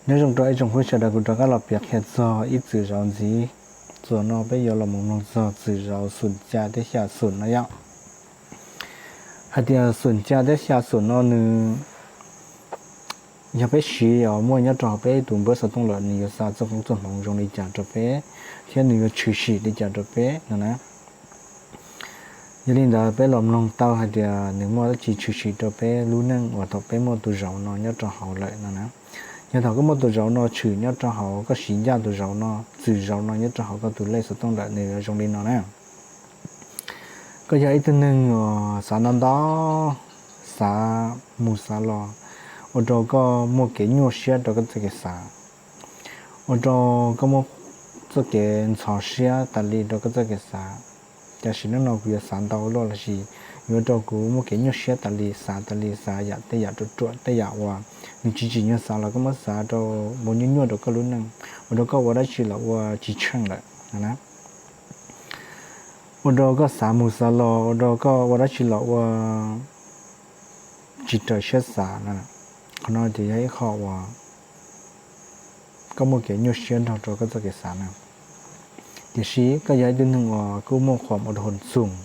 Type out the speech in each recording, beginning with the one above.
Nyob zoo rau ib tsoom phooj ywg sawv daws, kuv rov qab los piav qhia txog ib txwm zauv ntxiv. Txuas no peb yuav los mus mloog txog txwm zauv xoom ca thiab xya xoom no yom. Hais tias xoom ca thiab xya xoom no nws yog peb siv os muaj nyob rau hauv peb tus npawb xov tooj lawm, nws yuav xa txoj koob txoj hmoov zoo li cas rau peb, thiab nws yuav tshwm sim li cas rau peb no na. Yog li ntawd peb los mloog tau hais tias nws muaj dab tsi tshwm sim rau peb lub neej uas thaum peb muaj tus zauv no nyob rau hauv lawm no na. Yog thaum koj muaj tus zauv no tshwm nyob rau hauv, koj siv ncaj tus zauv no, txwm zauv no nyob rau hauv koj tus lej xov tooj lawm, nws yuav zoo li no na. Koj yog ib tug neeg uas xav ntau ntau, xav mus xav los, ua rau koj muaj kev nyuaj siab rau koj txoj kev xav, ua rau koj muaj txoj kev ntxhov siab tas li rau koj txoj kev xav. Tam sim no kuv yuav xav ntau luaj lossis yuav ua rau kuv muaj kev nyuaj siab tas li, xav tas li, xav yam tej yam ruam ruam, tej yam uas nws tsis tsim nyog xav los koj muab xav rau mus nyuaj nyuaj rau koj lub neej, ua rau koj ua dab tsi los ua tsis tsheej lawm na. Ua rau koj xav mus xav los, ua rau koj ua dab tsi los ua tsis raws siab xav na. Qhov no ces yog ib qho uas koj muaj kev nyuaj siab nrog rau koj txoj kev xav na. Tiam sis koj yog ib tug neeg uas kuj muaj qhuas ua rau hoo txoos,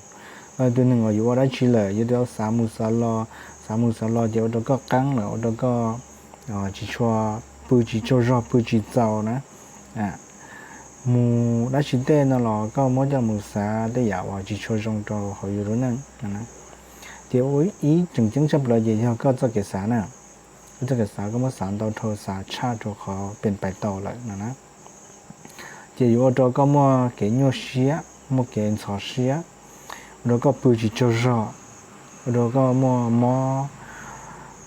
koj ib tug neeg uas yuav ua dab tsi lawm yuav tau xav mus xav los, xav mus xav los ces ua rau koj qeeb lawm, ua rau koj tsis tshua pw tsis tsaug zog, pw tsis txaus na. Mus dab tsi tej no los koj muab coj mus xav tej yam uas tsis tshua zoo rau hauv yus lub neej. Ces ib tseem ceeb tshaj plaws ces yog koj txoj kev xav na. Koj txoj kev xav koj muab xav ntau dhau, xav tshaj rau qhov pem pais tau lawm no na. Ces yuav ua rau koj muaj kev nyuaj siab, muaj kev ntxhov siab, ua rau koj pw tsis tsaug zog, ua rau koj muaj mob,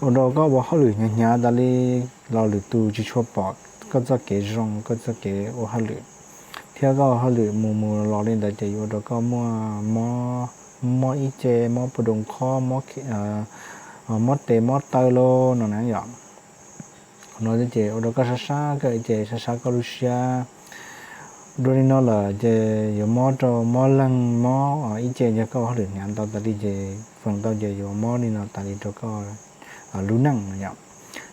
ua rau koj ua hauj lwm hnyav hnyav tas li los lwm tus tsis tshua pom koj txoj kev zoo, koj txoj kev ua hauj lwm. Thiab koj ua hauj lwm mus mus los li ntawd ces yuav ua rau koj muaj mob, mob ib ce, mob puas doos qhob, mob tes mob taw lauj no na yom. Qhov no ces ua rau koj sab sab koj ib ce, sab sab koj lub siab. Dua li no lawm ces yuav mob rau mob leeg, mob ib ce, yog koj ua hauj lwm hnyav ntau tas li ces feem ntau ces yuav mob li no tas li rau koj lub neej no yom.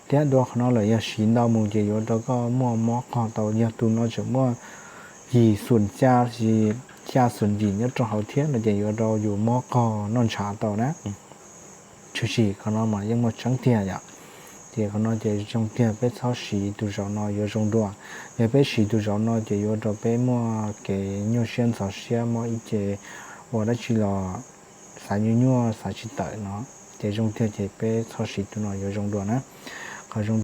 Thiab dua qhov no lawm yog siv ntau mus ces yuav ua rau koj muaj mob qog tau. Yog tus no tseem muaj yim xoom ca, xya xoom yim nyob rau hauv thiab no ces yuav ua rau yus mob qog noj ntshav tau na. Tshwm sim qhov no mas yeej muaj tseeb tiag yom. Ces qhov no ces zoo tiag peb txhob siv tus zauv no yuav zoo dua. Yog peb siv tus zauv no ces yuav ua rau peb muaj kev nyuaj siab ntxhov siab, mob ib ce, ua dab tsi los xav nyuaj nyuaj xav tsis tawm no. Ces zoo tiag ces peb txhob siv tus no yuav zoo dua na. Qhov zoo